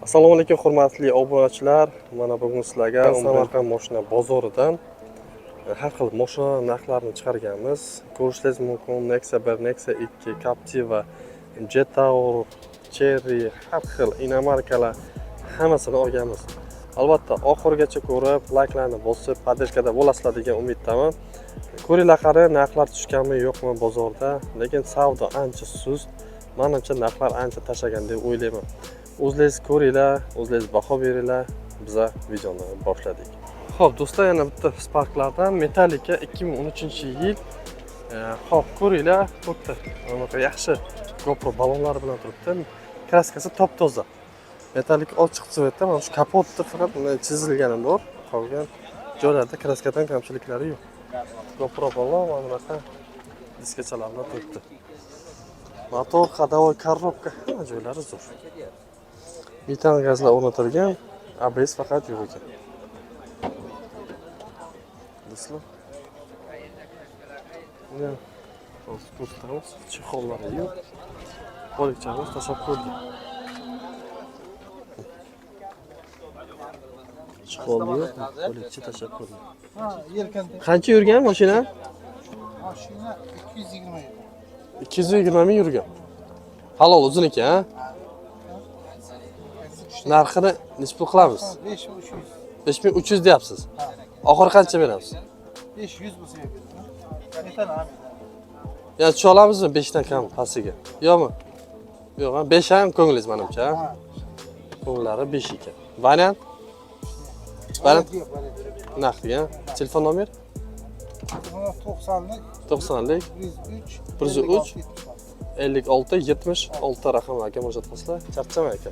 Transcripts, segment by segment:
Assalomu alaykum, hurmatli obunachilar. Mana bugun sizlarga Samarqand mashina bozoridan har xil mashina narxlarini chiqarganmiz. Ko'rishingiz mumkin: Nexia 1, Nexia 2, Captiva, Jetour, Chery, har xil иномарка lar hammasini olganmiz. Albatta, oxirigacha ko'rib, layklarni bosib, поддержка da bo'lasizlar degan umiddaman. Ko'ringlar, qani narxlar tushganmi, yo'qmi bozorda, lekin savdo ancha sust. Manimcha, narxlar ancha tashlagan deb o'ylayman. O'zlaringiz ko'ringlar, o'zlaringiz baho beringlar. Biza videoni boshladik. Xo'p, do'stlar, yana bitta Sparklardan Metallica 2013-yil. Xo'p, ko'ringlar, to'rtta anaqa yaxshi GoPro ballonlari bilan turibdi. Краска si top-toza. Metalik ochiq цвет da, mana shu kapotda faqat bunday chizilgani bor. Qolgan joylarda краска dan kamchiliklari yo'q. GoPro ballon, mana bunaqa diskachalar bilan turibdi. Motor, ходовой, коробка, hamma joylari zo'r. Metan gazlar o'rnatilgan, ABS faqat yo'q ekan. Do'stlar. Buni ham hozir ko'rsatamiz. Чехол lari yo'q. Polikchamiz tashlab qo'yilgan. Чехол yo'q, polikcha tashlab qo'yilgan. Ha, yelkan. Qancha yurgan mashina? Mashina 220 yurgan. 220 ming yurgan. Halol o'ziniki, ha? Narxini necha pul qilamiz? 5300. 5300 deyapsiz. Oxiri qancha beramiz? 500 bo'lsa beradi. Metan ha. Ya tusha olamizmi 5 dan kam pastiga? Yo'qmi? Yo'q, ha? 5 ham ko'nglingiz manimcha, ha? Ha. Ko'ngillari 5 ekan. Variant? Variant Yo'q, variant. naqd, ha? Telefon nomer? 90lik 90lik 103 103 56 76 raqamlarga murojaat qilsanglar, charchamang aka.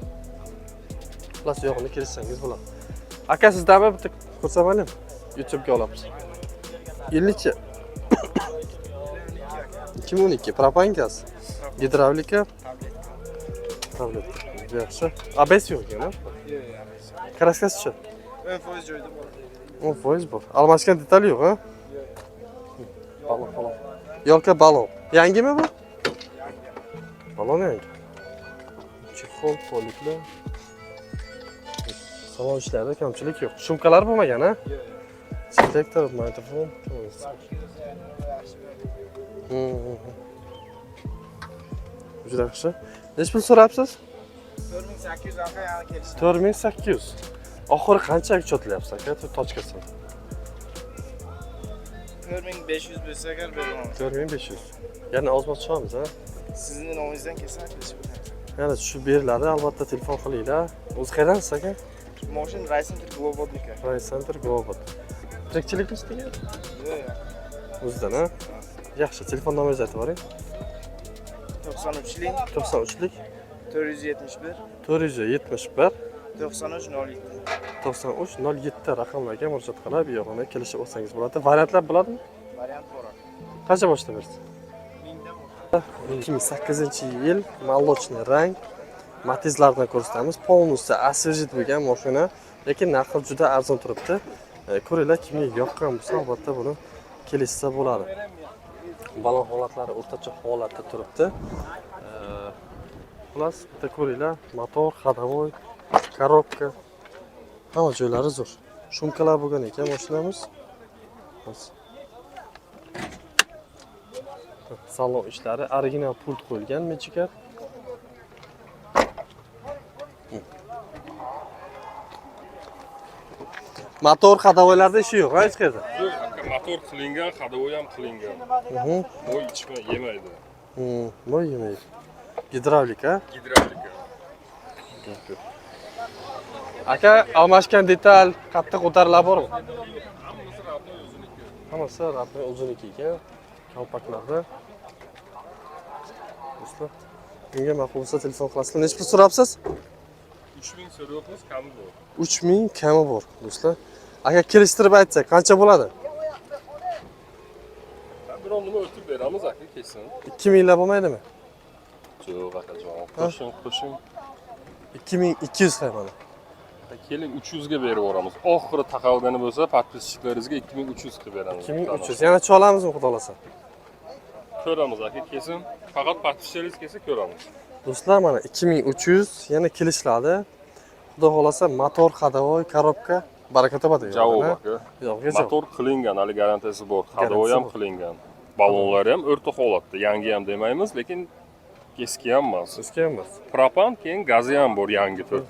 Xullas, yo'g'ini kelishsangiz bo'ladi. Aka, sizdami, bitta ko'rsatmaylik? YouTube'ga olamiz. Yil nechi? 2012, propan gaz. Gidravlika. Tabletka. Yaxshi. ABS yo'q ekan, ha? Yo'q, yo'q. Краска sichi? 10% joyida bor. 10% bor. Almashgan detal yo'q, ha? Balon, balon. Ёлка, balon. Yangimi bu? Balon yangi. Чехол, poliklar. Salon ishlarida kamchilik yo'q. Шумка lar bo'lmagan, ha? Yo'q. Selektor, magnitofon. Juda yaxshi. Necha pul so'rabsiz? 4800 aka, yana kelishdi. 4800. Oxiri qanchaga chotilyapsiz, aka, точка sini? 4500 bo'lsa agar beraman. 4500. Yana ozmoq tushamiz, ha? Sizni nomingizdan kelsa kelishib o'tamiz. Yana tushib beriladi, albatta telefon qilinglar. O'zi qayerdansiz, aka? Mashina Raycenter Globodniki. Raycenter Global. Tirikchilik degan? Yo'q, yo'q. O'zidan, ha? Yaxshi, telefon nomeringizni aytib yuboring. 93lik 93lik 471 471 93 07. 93 07 raqamlarga murojaat qilib, yo'g'ini kelishib olsangiz bo'ladi. Variantlar bo'ladimi? Variant bor aka. Qancha boshda bersiz? Mingdan bor. 2008-yil, молочный rang Matizlardan ko'rsatamiz. Полностью освежить bo'lgan mashina, lekin narxi juda arzon turibdi. Ko'ringlar, kimga yoqqan bo'lsa, albatta buni kelishsa bo'ladi. Balon holatlari o'rtacha holatda turibdi. Xullas, bitta ko'ringlar, motor, ходовой, коробка, hamma joylari zo'r. Шумка lar bo'lgan ekan mashinamiz. Hozir. Salon ishlari original, pult qo'yilgan Magicar. Motor, ходовой larda ishi yo'q, ha, hech qayerda. Yo'q, aka, motor qilingan, ходовой ham qilingan. Moy ichma, yemaydi. Moy yemaydi. Gidravlika. Gidravlika. Aka, almashgan detal, qattiq удар lar bormi? Hammasi родной, o'ziniki. Hammasi родной, o'ziniki ekan. Kolpaklarda. Do'stlar, bunga ma'qul bo'lsa, telefon qilasizlar. Necha pul so'rabsiz? 3000 so'rayapmiz, kami bor. 3000 kami bor, do'stlar. Aka, kelishtirib aytsak, qancha bo'ladi? Ha, biron nima o'tib beramiz, aka, kelsin. 2000 lar bo'lmaydimi? Yo'q, akajon, qo'shing, qo'shing. 2200 qo'yman. Keling, 300 ga berib yuboramiz. Oxiri taqalgani bo'lsa, подписчик laringizga 2300 qilib beramiz. 2300. Yana tusha olamizmi, xudo xohlasa? Ko'ramiz, aka, kelsin. Faqat подписчик laringiz kelsa, ko'ramiz. Do'stlar, mana 2300, yana kelishiladi. Xudo xohlasa motor, ходовой, коробка baraka topadi. Javob aka. Yo'q, javob. Motor qilingan, hali garantiyasi bor. Ходовой ham bor. Qilingan. Ballonlari ham o'rta holatda. Yangi ham demaymiz, lekin eski ham emas. Eski emas. Propan, keyin gazi ham bor, yangi to'rt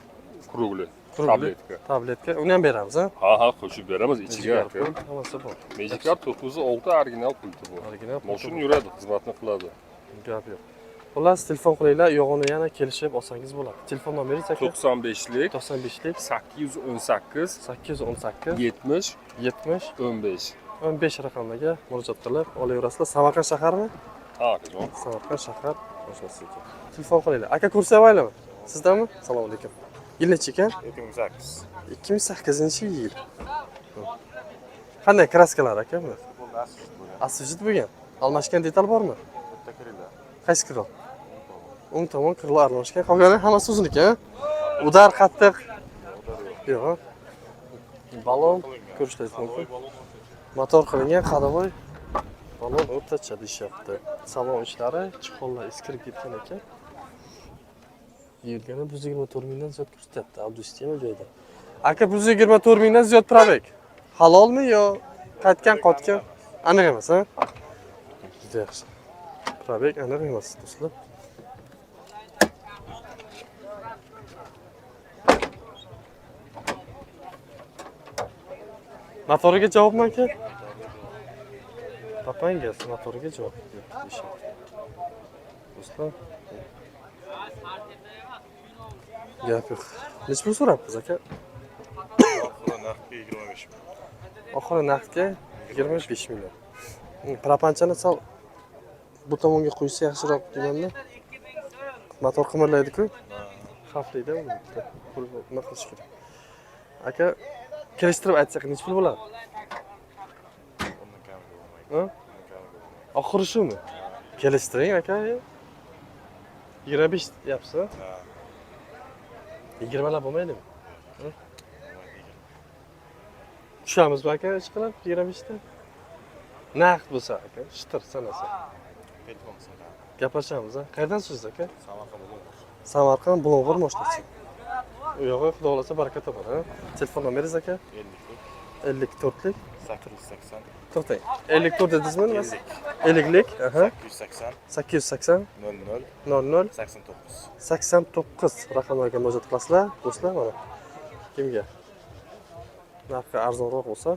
круглый. Круглый. Tabletka. Tabletka. Uni ham beramiz, ha? Ha, qo'shib beramiz ichiga aka. Hammasi bor. Magicar 906 original pulti bor. Original pulti Mashina bor. yuradi, xizmatni qiladi. Gap yo'q. Xullas, telefon qilinglar, yo'g'ini yana kelishib olsangiz bo'ladi. Telefon nomeringiz aka? 95lik 95lik 818 818 70 70 15. 15 raqamlarga murojaat qilib olaverasizlar. Samarqand shaharmi? Ha, akajon. Samarqand shahar mashinasi ekan. Telefon qilinglar. Aka, ko'rsatmaylimi? Sizdanmi? Assalomu alaykum. Yil nechi ekan? 2008. 2008-yil. Qanday краска lar aka bular? Освежить bo'lgan. Almashgan detal bormi? Bitta крыло. Qaysi крыло? O'ng tomon крыло aralashgan. Qolgani hammasi o'ziniki, ha? Удар qattiq. Yo'q. Ha? Balon ko'rishingiz mumkin. Motor qilingan, ходовой balon o'rtacha deyishyapti. Salon ichlari чехол lar eskirib ketgan ekan. Yurgani 124 mingdan ziyod ko'rsatyapti Audio joyida. Aka, 124 mingdan ziyod пробег. Halolmi yo qaytgan qotgan? Aniq emas, ha? Juda yaxshi. Пробег aniq emas, do'stlar. Motoriga javobmi aka? Topangiz motoriga javob deyishyapti. Do'stlar. Gap yo'q. Necha pul so'rabmiz aka? Narxi 25 ming. Oxiri naqdga 25 million. Propanchani sal bu tomonga qo'ysa yaxshiroq deymanda. Motor qimirlaydi-ku. Xavfli-da u bitta. Pul nima qilish kerak? Aka, kelishtirib aytsak necha pul bo'ladi? Undan kamiga bo'lmaydi. Ha? Undan kamiga bo'lmaydi. Oxiri shumi? Kelishtiring aka. 25 deyapsiz, ha? Ha. 20 lab bo'lmaydimi? Ha? Tushamizmi aka ishqilib 25 ta? Naqd bo'lsa aka, shitir sanasa. Telefon qilsin. Gaplashamiz, ha? Qayerdan siz aka? Samarqand Bulung'ur. Samarqand Bulung'ur mashinasi. U yog'i xudo xohlasa baraka topar, ha? Telefon nomeringiz aka? 54 54lik. 880 To'xtang. 54 dedingizmi nimasi? 50lik, aha. 880 880 00 00 89. 89 raqamlarga murojaat qilasizlar, do'stlar, mana. Kimga narxi arzonroq bo'lsa,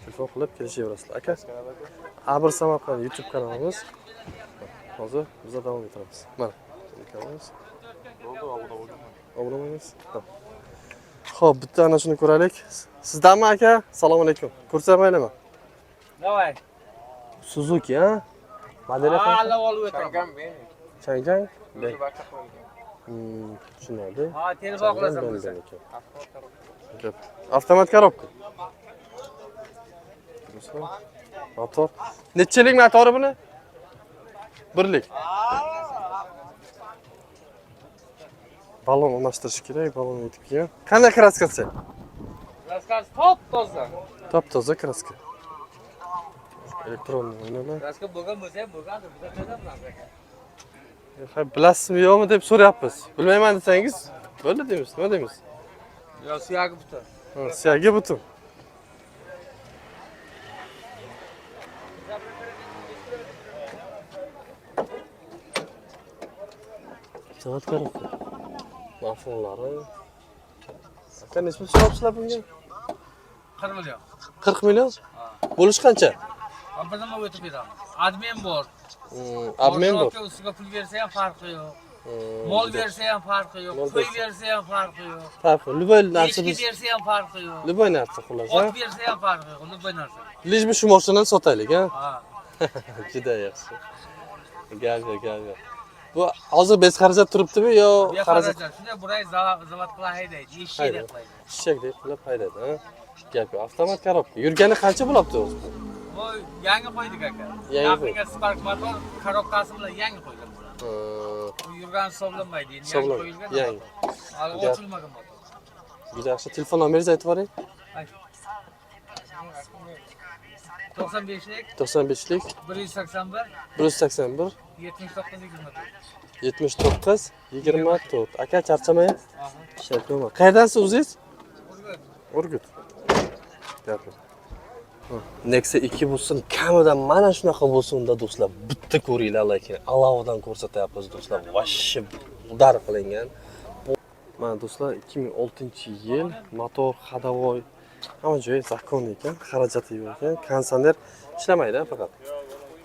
telefon qilib kelishaverasizlar. Aka, A1 Samarqand YouTube kanalimiz. Hozir biz davom ettiramiz. Mana kanalimiz. Bo'ldi, obuna bo'lganman. Obuna bo'lgansiz? Tamam. Xo'p, bitta ana shuni ko'raylik. Sizdanmi aka? Assalomu alaykum. Ko'rsatmaylimi? Давай. Suzuki, ha? Modeli qanaqa? Alla olib o'tiraman. Changan? Tushunarli. Ha, telefon qilasan Changan bo'lsa. BMW ekan. Gap. Avtomat коробка. Do'stlar, motor. Nechilik motori buni? Birlik. Balon almashtirish kerak, balon yetib kelgan. Qanday краска si? Краска si top toza. Top toza краска. Elektron oynalar. Краска bo'lgan bo'lsa ham bo'lgandir. Bizda qayerdan bilamiz aka? Ha, bilasizmi yo'qmi deb so'rayapmiz. Bilmayman desangiz, bo'ldi deymiz. Nima deymiz? Yo, suyagi butun. Ha, suyagi butun. Soat коробка. Plafondlari. Aka, necha pul so'rabsizlar bunga? 40 million. 40 million? Bo'lishi qancha? Ha, bir nima o'tib beramiz. Обмен bor. Обмен bor. Boshqa ustiga pul bersa ham farqi yo'q. Mol bersa ham farqi yo'q. Mol Qo'y bersa. Bersa ham farqi yo'q. Farqi, любой narsa Echki biz bersa ham farqi yo'q. Любой narsa xullas, ha? Ot bersa ham farqi yo'q. Любой narsa. Лишь бы shu mashinani sotaylik, ha? Ha. Juda yaxshi. Gap yo'q, gap yo'q. Bu hozir без xarajat turibdimi yo xarajat? Bexarajat. Shunday buray zavod qilib haydaydi. Eshakdek qiladi. Eshakdek qilib haydaydi, ha? Gap yo'q. Avtomat коробка. Yurgani qancha bo'libdi o'zi? Bu yangi qo'ydik aka. Yangi Yaqinga Spark motor коробка si bilan yangi qo'ydik. Bu yurgan hisoblanmaydi. Endi yangi Hisoblanmaydi, qo'yilgan. Yangi. Hali Gap. ochilmagan motor. Juda yaxshi. Telefon nomeringizni aytib yuboring. Ayt. 95lik 95lik 181 181 79 24. 79 24. Aka, charchamang. Ishlab ko'rma. Qayerdansiz o'zingiz? Urgut. Gapir. Nexia 2 bo'lsin, kamida mana shunaqa bo'lsin-da do'stlar. Bitta ko'ringlar, lekin alovidan ko'rsatyapmiz do'stlar. Vashshi udar qilingan. Mana do'stlar, 2006-yil, motor, ходовой, hamma joyi zakon ekan, xarajati yo'q ekan. Konditsioner ishlamaydi faqat.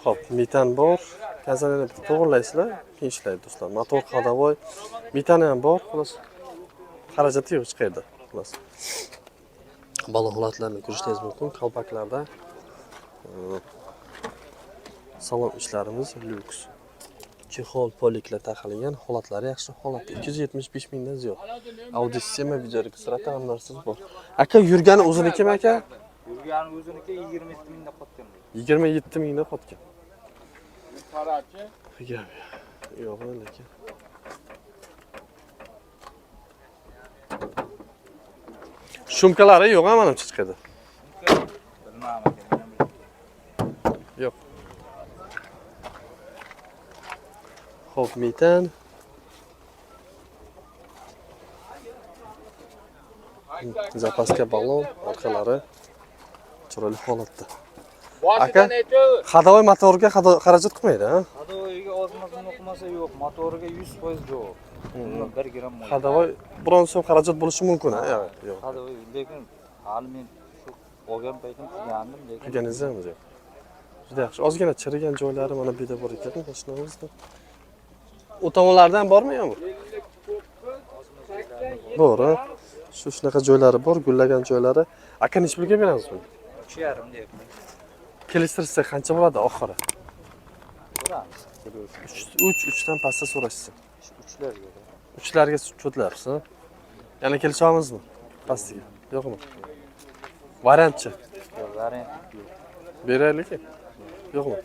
Xo'p, metan bor. Konditsionerni bitta to'g'rilaysizlar, keyin ishlaydi do'stlar. Motor, ходовой, metani ham bor, xolos. Xarajati yo'q hech qayerda, xolos. Balon holatlarini ko'rishingiz mumkin. Kolpaklarda salon ishlarimiz lyuks. Chexol poliklar taqilgan, holatlari yaxshi holatda. 275 mingdan ziyod. Audi sistema, videoregistrator, hamma narsasi bor. Aka, yurgani o'zinikimi aka? Yurgani o'ziniki, 27 mingda qotgan. 27 mingda qotgan. Gap yo'q lekin. Shumkalari yo'q ha manimcha hech qayerda. Bilmadim aka, men ham bilmayman. Yo'q. Xo'p, metan. Zapaska, balon, orqalari chiroyli holatda. Aka, ходовой motorga xarajat qilmaydi, ha? Ходовой ga ozmas qilmasa yo'q, motoriga 100% javob. Umuman 1 gramm moy. Ходовой biron so'm xarajat bo'lishi mumkin, ha? Yo'q, yo'q. Ходовой, lekin hali men shu olgan paytim qilgandim, lekin Qilganingiz ham yo'q. Juda yaxshi. Ozgina chirigan joylari mana bu yerda bor ekan, mashinamizda. U tomonlardan bormi yo'qmi? Bor, ha? Shu shunaqa joylari bor, gullagan joylari. Aka, necha pulga beramiz buni? 3,5 deyapman. Kelishtirsak qancha bo'ladi oxiri? Ko'ramiz. 3 3 dan pastda so'rashsin. Shu uchlarga. Uchlarga cho'tlayapsiz, ha? Yana kelisha olamizmi? Pastiga. Yo'qmi? Variantchi. Yo'q, variant yo'q. Beraylik. Yo'qmi?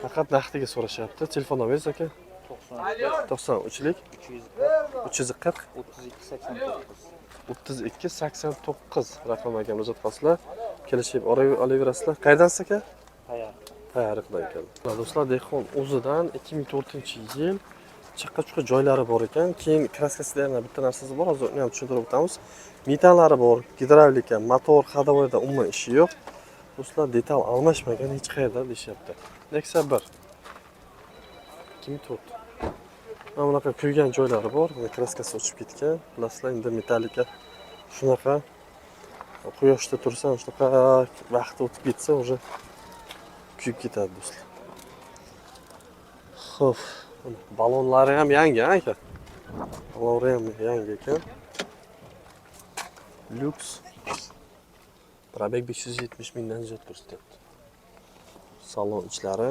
Faqat naqdiga so'rashyapti. Telefon nomeringiz aka? 93 93lik 340 340 32 89. 32 89 raqamiga murojaat qilasizlar. Kelishib olaverasizlar. Qayerdansiz aka? Tayyor. Tayariqdan ekan. Do'stlar, Dehqon o'zidan 2004-yil, chaqqa-chuqa joylari bor ekan. Keyin kraskasida yana bitta narsasi bor, hozir uni ham tushuntirib o'tamiz. Metanlari bor, gidravlika, motor, ходовой da umuman ishi yo'q. Do'stlar, detal almashmagan hech qayerda deyishyapti. Nexia 1 2004. Mana bunaqa kuygan joylari bor, buni kraskasi o'chib ketgan. Bilasizlar, endi metallika shunaqa, quyoshda tursa, shunaqa vaqt o'tib ketsa, уже kuyib ketadi do'stlar. Xo'p, balonlari ham yangi aka. Balonlari ham yangi ekan. Lyuks. Пробег 570 mingdan ziyod ko'rsatyapti. Salon ichlari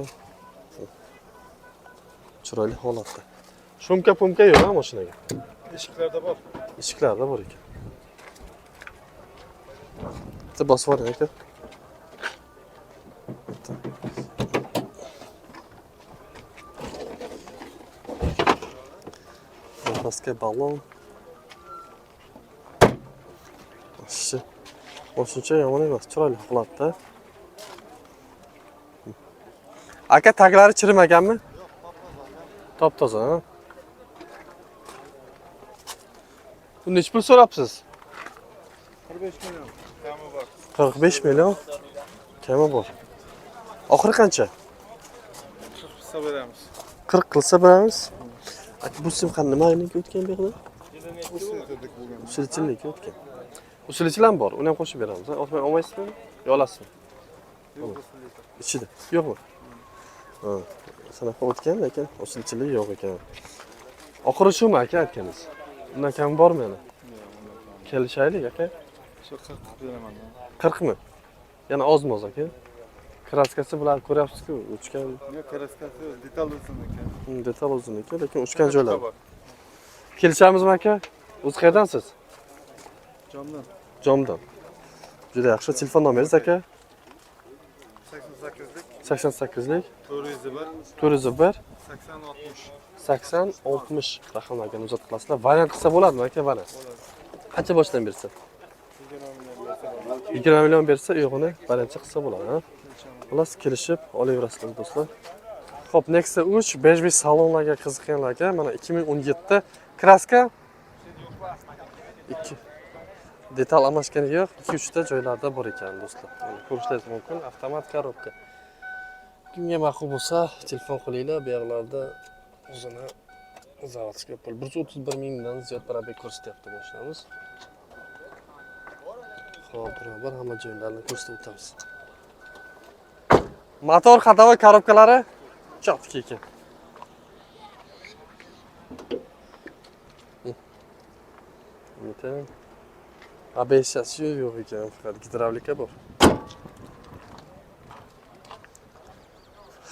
chiroyli holatda. Шумка pumka yo'q ha mashinaga. Eshiklarda bor. Eshiklarda bor ekan. Bitta bosib yuboring aka. Bitta. Zapaska, balon. Вообще. Shuncha yomon emas, chiroyli holatda. Aka, taglari chirimaganmi? Top toza, ha? Bu nechi pul so'rabsiz? 45 million. Kami bor. 45 million kami bor. Oxiri qancha? 40 qilsa beramiz. 40 qilsa beramiz. Aka, bu sim nimaniki o'tgan bu yoqda? Усилитель bo'lgan. Усилитель niki o'tgan. Усилитель ham bor, uni ham qo'shib beramiz. Olmay olmaysizmi? Yo olasizmi? Yo'q, усилитель. Ichida. Yo'qmi? Ha, sanaqa o'tgan, lekin усилитель i yo'q ekan. Oxiri shumi aka aytganingiz? Undan kami bormi yana? Kelishaylik aka. Shu 40 qilib beraman. 40 mi? Yana ozmi oz aka? Kraskasi bilan ko'ryapsiz-ku, uchgan. Yo'q, kraskasi detal o'ziniki. Detal o'ziniki, lekin uchgan joylari. Bor. Kelishamizmi aka? O'zi qayerdansiz? Jomdan. Jomdan. Juda yaxshi. Telefon nomeringiz aka? 88lik 88lik 401 401 80 60. 80 60 raqamlarga murojaat qilasizlar. Variant qilsa bo'ladimi aka, variant? Bo'ladi. Qancha boshdan bersa? 20 million bersa bo'ladi. 20 million bersa, u yog'ini variantcha qilsa bo'ladi, ha? Xullas, kelishib olaverasizlar, do'stlar. Xo'p, Nexia 3 5 salonlarga qiziqqanlarga mana 2017, краска 2, detal almashgani yo'q, 2-3 ta joylarda bor ekan, do'stlar. Mana ko'rishlaringiz mumkin, avtomat коробка. Kimga ma'qul bo'lsa, telefon qilinglar, bu yoqlarda o'zini заводской pul 131 mingdan ziyod пробег ko'rsatyapti mashinamiz. Xo'p, bir hamma joylarni ko'rsatib o'tamiz. Motor, ходовой, коробка lari чётко ekan. Metan. ABS'si yo'q ekan, faqat gidravlika bor.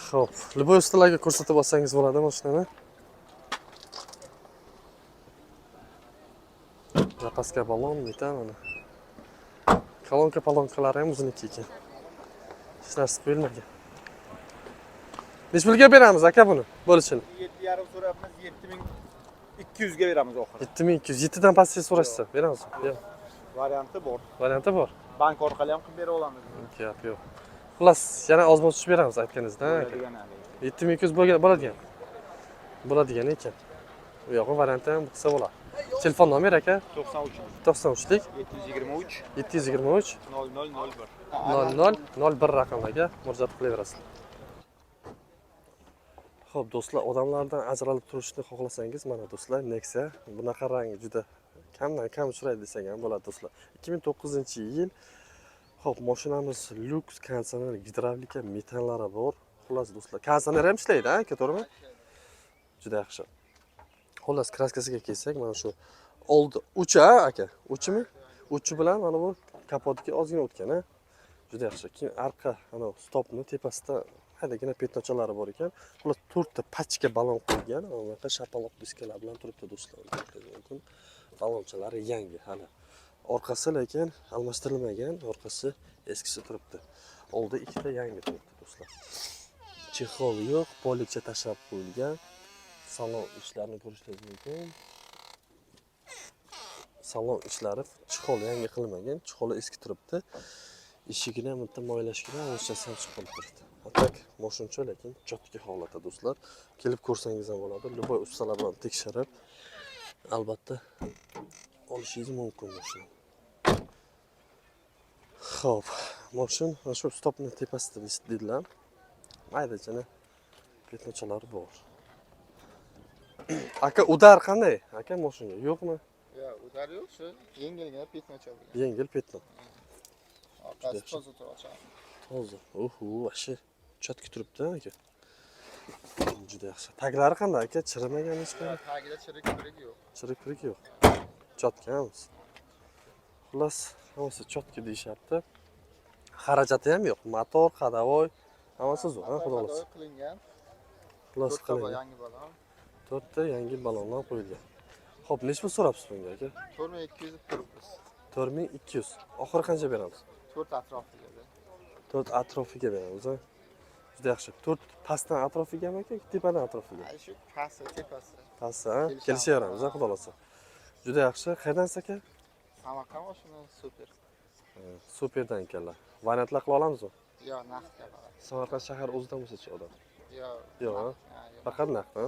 Xo'p, любой ustalarga ko'rsatib olsangiz bo'ladi mashinani. Запаска balon, metan mana. Kolonka palonkalari ham o'ziniki ekan. Hech narsa qo'yilmagan. Necha pulga beramiz, aka, buni? Bo'lishini. 7,5 so'rabmiz, 7200 ga beramiz oxiri. 7200, 7 dan pastga so'rashsa, beramiz. Yo'q, Varianti bor. Varianti bor. Bank orqali ham qilib bera olamiz. Gap yo'q. Xullas, yana ozmoz tushib beramiz aytganingizdan, aka. Bo'ladigan hali. 7200 bo'lgan bo'ladigan. Bo'ladigan ekan. U yog'i varianti ham qilsa bo'ladi. Telefon nomer, aka? 93 93lik 723 723 0001. 00 01 raqamlarga murojaat qilaverasizlar. Xo'p, do'stlar, odamlardan ajralib turishni xohlasangiz, mana do'stlar, Nexia bunaqa rang juda kamdan kam uchraydi desak ham bo'ladi, do'stlar. 2009-yil. Xo'p, mashinamiz lyuks, konditsioner, gidravlika, metanlari bor. Xullas, do'stlar, konditsioner ham ishlaydi, ha, aka, to'g'rimi? Juda yaxshi. Xullas, краска siga kelsak, mana shu oldi uchi, ha, aka? Uchimi? Uchi bilan mana bu kapotga ozgina o'tgan, ha? Juda yaxshi. Keyin arqa ana stopni tepasida haydagina пятно chalari bor ekan. Xullas, to'rtta pachka balon qo'yilgan. Mana bunaqa shapaloq diskalar bilan turibdi, do'stlar. Ko'rishingiz mumkin. Balonchalari yangi hali. Orqasi lekin almashtirilmagan, orqasi eskisi turibdi. Oldi ikkita yangi turibdi, do'stlar. Чехол yo'q, полик cha tashlab qo'yilgan. Salon ishlarini ko'rishingiz mumkin. Salon ishlari, чехол yangi qilinmagan, чехол i eski turibdi. Eshigini ham bitta moylashgan, o'zchasi ham chiqib qolib turibdi. А так, moshincha lekin чётко holatda, do'stlar. Kelib ko'rsangiz ham bo'ladi. Любой ustalar bilan tekshirib, albatta olishingiz mumkin mashina. Xo'p, moshin mana shu stopni tepasida dedilar. Maydachina пятно chalari bor. Aka, удар qanday? Aka, moshinga yo'qmi? Yo'q, удар yo'q, shu yengilgina пятно bo'lgan. Yengil пятно. Orqasi Yaxshi. toza turadi. Toza. Uhu, вообще чётко turibdi, aka. Juda yaxshi. Taglari qanday, aka? Chirimagan hech qanday? Tagida chirik pirik yo'q. Chirik pirik yo'q. Чётко emas. Xullas, hammasi чётко deyishyapti. Xarajati ham yo'q. Motor, ходовой, hammasi zo'r, ha, xudo xohlasa. Qilingan. Xullas, To'rtta qilingan. yangi balon. To'rtta yangi balonlar qo'yilgan. Xo'p, necha pul so'rabsiz bunga, aka? 4200 deb turibmiz. 4200. Oxiri qancha beramiz? 4 atrofiga. 4 atrofiga beramiz, ha? Juda yaxshi. 4 pastdan atrofigami, aka, tepadan atrofiga? Ay, shu pasti, tepasi. Pastda, ha? Kelishamiz. Kelishaveramiz, ha, xudo xohlasa. Juda yaxshi. Qayerdansiz, aka? Samarqand mashina, super. Superdan ekanlar. Variantlar qila olamizmi? Yo'q, naqdga faqat. Samarqand shahar o'zidan bo'lsa-chi odam? Yo'q. Yo'q, ha? Ha, yo'q. Faqat naqd, ha?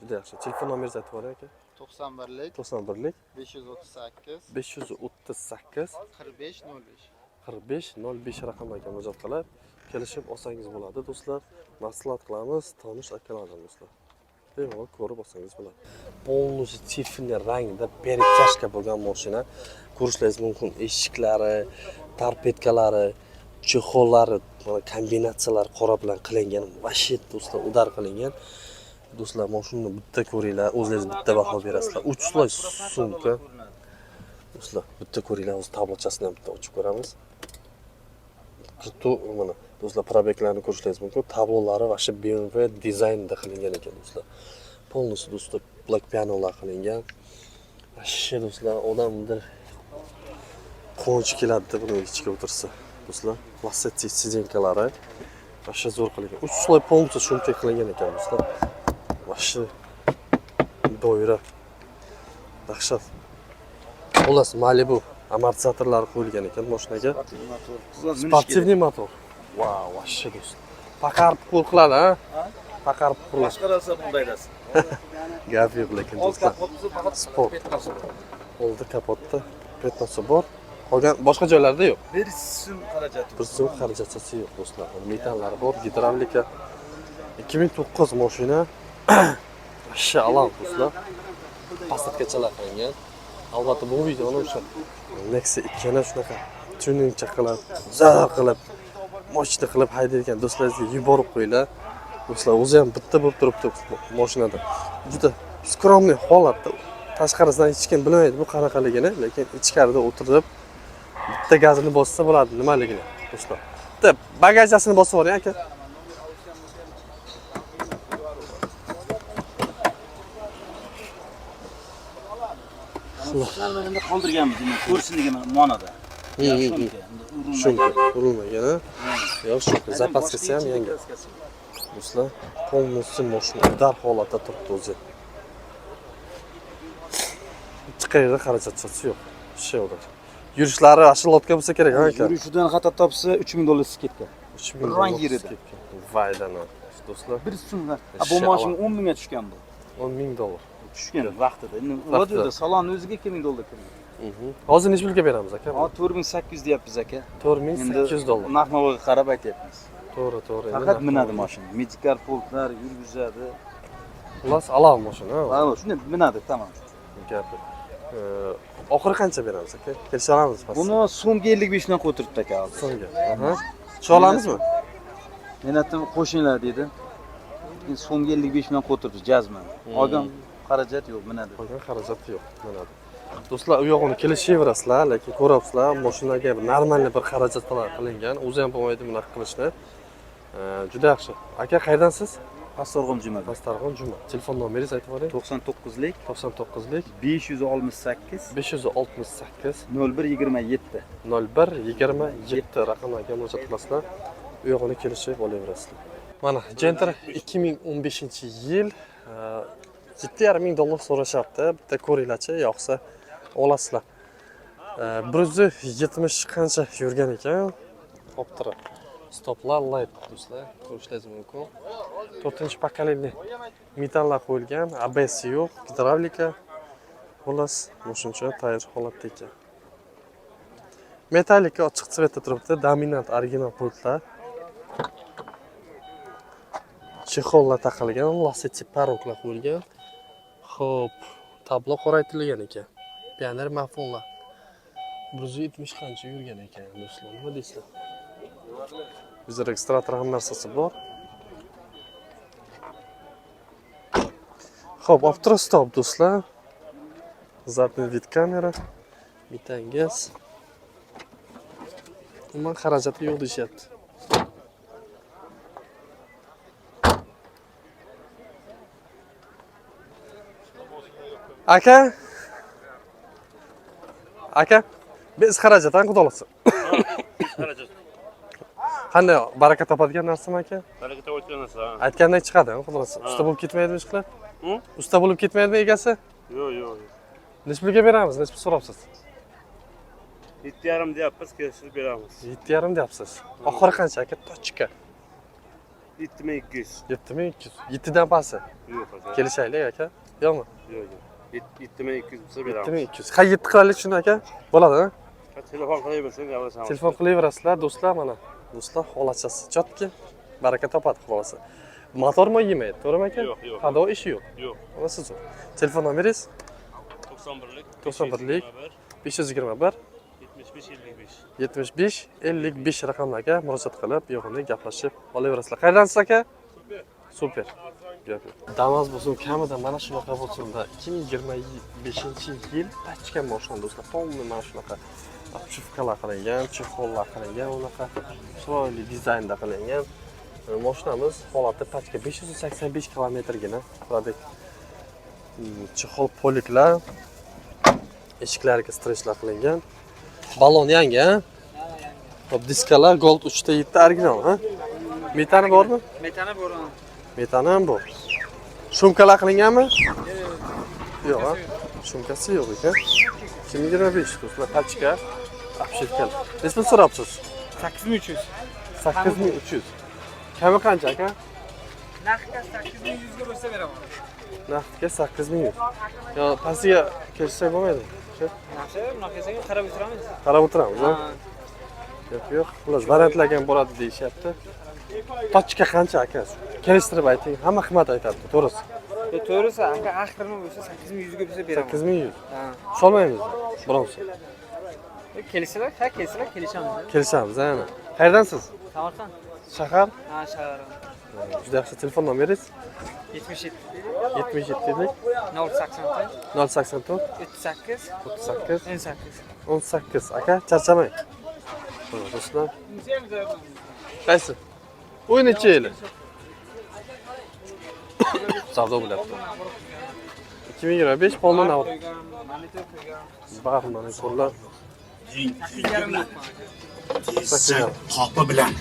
Juda yaxshi. Telefon nomeringizni aytib yuboring, aka. 91lik 91lik 538 538 45 05. 45 05 raqamlarga murojaat qilib, kelishib olsangiz bo'ladi, do'stlar. Maslahat qilamiz, tonish akalardan, do'stlar. Bemalol ko'rib olsangiz bo'ladi. Полностью циферный rangda перетяжка bo'lgan mashina. Ko'rishlaringiz mumkin, eshiklari, торпедка lari, чехол lari, mana kombinatsiyalar qora bilan qilingan. Вообще, do'stlar, удар qilingan. Do'stlar, mashinani bitta ko'ringlar, o'zlaringiz bitta baho berasizlar. Uch слой sumka. Do'stlar, bitta ko'ringlar, o'zi tablochasini ham bitta ochib ko'ramiz. Mana do'stlar, пробег larni ko'rishlaringiz mumkin. Tablolari вообще BMW dizaynida qilingan ekan, do'stlar. Полностью, do'stlar, black pianolar qilingan. Вообще, do'stlar, odamdir quvonchi keladi buni ichiga o'tirsa. Do'stlar, Lacetti сиденька lari вообще zo'r qilingan. Uch слой полностью sumka qilingan ekan, do'stlar. Вообще doira. Dahshat. Xullas, Malibu. Amortizatorlar qo'yilgan ekan mashinaga. Спортивный motor. Vau, вообще do'st. Paqar puqur qiladi, ha? Paqar puqur. Boshqa narsa bunday narsa. Gap yo'q lekin Old do'stlar. kapotimiz faqat Sport. пятно si bor. Oldi kapotda пятно si bor. Qolgan boshqa joylarda yo'q. Bir so'm xarajati. Bir so'm xarajatchasi yo'q do'stlar. Metallari bor, gidravlika. 2009 mashina. Вообще alam do'stlar. Посадка chalar qilingan. Albatta bu videoni o'sha Nexia 2 ni shunaqa tuningcha qilib, zar qilib, moshina qilib haydaydigan do'stlaringizga yuborib qo'yinglar. Do'stlar, o'zi ham bitta bo'lib turibdi mashinada. Juda скромный holatda, tashqarisidan hech kim bilmaydi bu qanaqaligini, lekin ichkarida o'tirib bitta gazini bossa bo'ladi nimaligini do'stlar. Bitta bagajasini bosib yuboring aka. Endi qoldirganmiz endi ko'rsinligini ma'noda. Shumka urilmagan, ha? Yo'q, shumka запаска si ham yangi. Do'stlar, полностью mashina удар holatda turibdi o'zi. Hech qayerda xarajatchasi yo'q. Shu ular. Yurishlari ashilotga bo'lsa kerak, ha aka? Yurishidan xato topsa 3000 dollar скидка. 3000 Bir dollar rang yerida. скидка. Vaydan do'stlar. Bir so'm. Bu Вообще mashina 10 mingga tushgan bu. 10 ming dollar. Tushgan vaqtida. Endi Vaqtida. Vaqtida salon o'ziga 2000 dollar kirgan. Hozir necha pulga beramiz aka? Hozir 4800 deyapmiz aka. 4800 dollar. Narx navoga qarab aytyapmiz. To'g'ri, to'g'ri. Endi Faqat narx minadi navoga. mashina. Medical pultlar yurgizadi. Xullas, alov mashina. Ha? Ha, shunday minadi, tamom. Gap yo'q. Oxiri qancha beramiz aka? Kelisha olamiz pastga. Buni so'mga 55 dan qo'yib turibdi aka hozir. So'mga. Aha. Tusha olamizmi? Men aytdim, qo'shinglar dedi. Endi so'mga 55 bilan qo'yib turibdi jazman. Olgan xarajat yo'q, minadi. Qolgan xarajat yo'q. Minadi. Do'stlar, u yog'ini kelishaverasizlar, lekin ko'ryapsizlar, mashinaga bir нормальный bir xarajatlar qilingan. O'zi ham bo'lmaydi bunaqa qilishni. Juda yaxshi. Aka, qayerdansiz? Pastqo'rg'on Juma. Pastdarg'on Juma. Telefon nomeringizni aytib yuboring. 99lik 99lik 568 568 01 27. 01 27 raqamlarga murojaat qilasizlar. U yog'ini kelishib olaverasizlar. Mana Gentra 2015 yil 7,5 ming dollar so'rashyapti. Bitta ko'ringlarchi, yoqsa olasizlar. 170 qancha yurgan ekan. Optra. Stoplar light do'stlar, ko'rishingiz mumkin. 4 поколение metallar qo'yilgan, ABS yo'q, gidravlika. Xullas, shuncha tayyor holatda ekan. Metallika ochiq цвет da turibdi, dominant original pultlar. Чехол lar taqilgan, Lacetti порог lar qo'yilgan. Xo'p, tablo qoraytirilgan ekan. Pioneer mafonlar. 170 qancha yurgan ekan do'stlar, nima deysizlar? Bizda registrator ham narsasi bor. Xo'p, Optra stop do'stlar. Задний вид kamera. Metan gaz. Umuman xarajati yo'q deyishyapti. Aka? Aka, biz xarajat ham xudo xohlasa. Xarajat. Qanday baraka topadigan narsami aka? Baraka topadigan narsa. Ha. Aytgandek chiqadi, xudo xohlasa. Usta bo'lib ketmaydimi ishqilib? Hı? Usta bo'lib ketmaydimi egasi? Yo'q, yo'q. Necha pulga beramiz? Necha pul so'rabsiz? 7,5 deyapmiz, kelishib beramiz. 7,5 deyapsiz. Oxiri qancha aka? Точка. 7200. 7200. 7 dan pasti. Yo'q aka. Kelishaylik aka. Yo'qmi? Yo'q, yo'q. 7200 bo'lsa beramiz. 7200. Ha, 7 qilaylik shuni aka. Bo'ladi, ha? Ha, telefon qilaversan, gaplashamiz. Telefon qilaverasizlar do'stlar mana. Do'stlar, holatchasi чётко. Baraka topadi xudo xohlasa. Motor moy yemaydi, to'g'rimi aka? Yo'q, yo'q. Ходовой ishi yo'q. Yo'q. Hammasi zo'r. Telefon nomeringiz 91lik 91lik 521 75 55. 75 55 raqamlarga murojaat qilib, yo'g'ini gaplashib olaverasizlar. Qayerdansiz aka? Super. Gap yo'q. Damas bo'lsin, kamida mana shunaqa bo'lsin-da. 2025 yil тачка mashina do'stlar, полный mana shunaqa обшивка lar qilingan, чехол lar qilingan, unaqa chiroyli dizaynda qilingan. Mashinamiz holati тачка 585 kilometrgina пробег. Чехол полик lar, eshiklariga стрейч lar qilingan. Balon yangi, ha? Hop, diskalar Gold 3 ta 7 original, ha? Metani bormi? Metani bor. Metani ham bor. Шумка lar qilinganmi? Yo'q, ha? Шумка si yo'q ekan. 2025 do'stlar, pachka обшивка. Necha pul so'rabsiz? 8300. 8300. Kami qancha, aka? Naqdga 8100 ga bo'lsa beraman. Naqdga 8100. Yo, pastiga kelishsak bo'lmaydimi? Shu? Yaxshi, bunaqa kelsak qarab o'tiramiz. Qarab o'tiramiz, ha? Yo'q, yo'q. Xullas, variantlarga ham bo'ladi deyishyapti. Tochka qancha, aka? Kelishtirib ayting. Hamma qimmat aytadi, to'g'risi. To'g'risi, aka, oxirini bo'lsa 8100 ga bo'lsa beraman. 8100. Solmaymiz bironsi. Kelsalar, ha, kelsalar kelishamiz. Kelishamiz, ana. Qayerdansiz? Samarqand. Shahar? Ha, shahar. Juda yaxshi, telefon nomeringiz? 77 77 084 084 38 38 18. 18. Aka, charchamang. Mana do'stlar. Qaysi? U necha yili? Savdo bo'lyapti. 2025 полный navbat. Monitor qo'ygan. Bar monitorlar. Tezak qopi bilan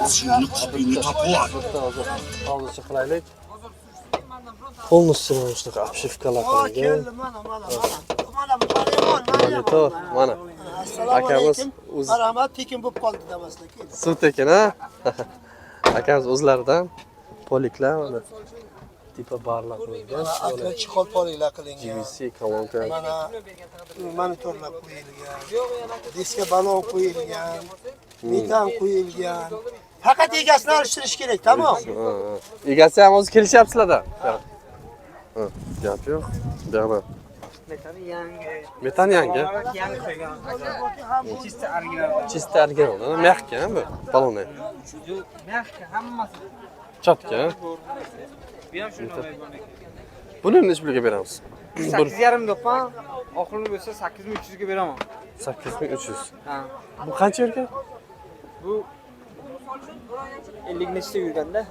o'zingni qopingni topib ol. Bitta hozir hozircha qilaylik. Полностью mana shunaqa обшивка lar qilingan. Mana mana mana mana Monitor mana. Assalomu Akamiz alaykum. o'zi Marhamat, tekin bo'lib qoldi damaslar. suv tekin ha. Akamiz o'zlaridan poliklar mana tipa barlar qo'yilgan. Akra chixol poliklar qilingan. GVC kolonka. Mana monitorlar qo'yilgan. Diska balon qo'yilgan. Metan qo'yilgan. Faqat egasini alishtirish kerak, tamom. Ha, ha. Egasi ham hozir kelishyapsizlar-da. Ha, gap yo'q. Bu yoqda Metani yangi. metan yangi. Yangi qo'ygan. Чисто original. Чисто original, мягкий bu baloni. Yo'q, мягкий hammasi. Чётко. Bu ham shunday. Buni necha pulga beramiz? Bir 8,5 deyapman. Oxirini bo'lsa 8300 ga beraman. 8300. Ha. Bu qancha yurgan? Bu 50 nechta yurganda?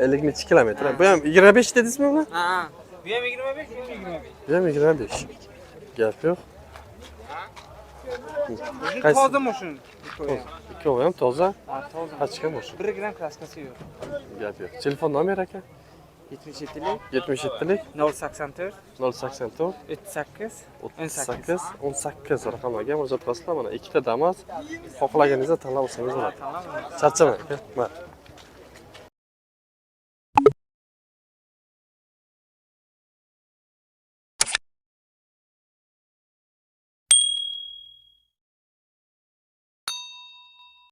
50 necha kilometr. Bu ham 25 dedingizmi buni? Ha. Bu ham 25, bu ham 25. Bu ham 25. Gap yo'q. Qaysi? Toza mashina. Ikkovi ham toza. Ha, toza. Pachka mashina. 1 gram kraskasi yo'q. Gap yo'q. Telefon nomeri, aka? 77lik 77lik 084 084 38 38 18 raqamlarga murojaat qilasizlar. Mana ikkita Damas, xohlaganingizda tanlab olsangiz bo'ladi. Charchamang, aka. Mayli.